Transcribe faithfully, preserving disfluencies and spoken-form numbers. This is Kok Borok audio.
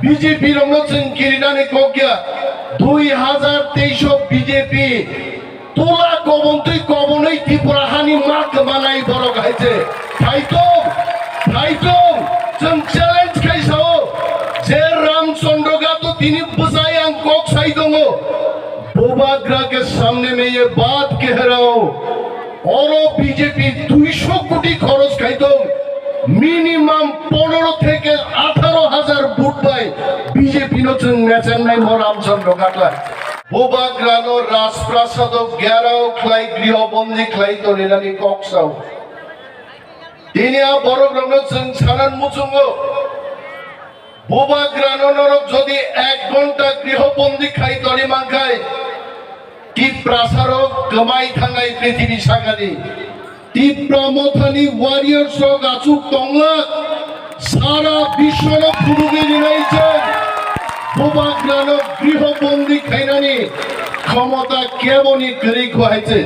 B J P rokno chwng kirinani kok ya. Dui hazar teis o B J P tula kobontwi kobonwi Tripura hani ma kwmanai borok hai se. Phaitong, phaitong, chwng challenge khai sao. Je Ramchandra Ghat o tini bwsai ang kok sai tongo. Bubagra ke samne mein ye baat keh raha hoon. Oro B J P duisho koti khoros khai tong, minimum pondro theke atharo hazar vote bai B J P no chwng mechengnai mo Ramchandra Ghat lai. Bubagrano Rajprasado gherao khlai grihobondi khlai toninani kok sao. Tini a borok rokno chwng sanan muchungo. Bubagrano norok jodi ek ghonta grihobondi khai toni mankhai, Tiprasarok kwmai thangnai prithibi sakani. Tipra mothani warriors rok achuk tongla, sara biswno phunugwi rinai chwng Bubagrano grihobondi khainani khomota keboni kwrwi kho hai se.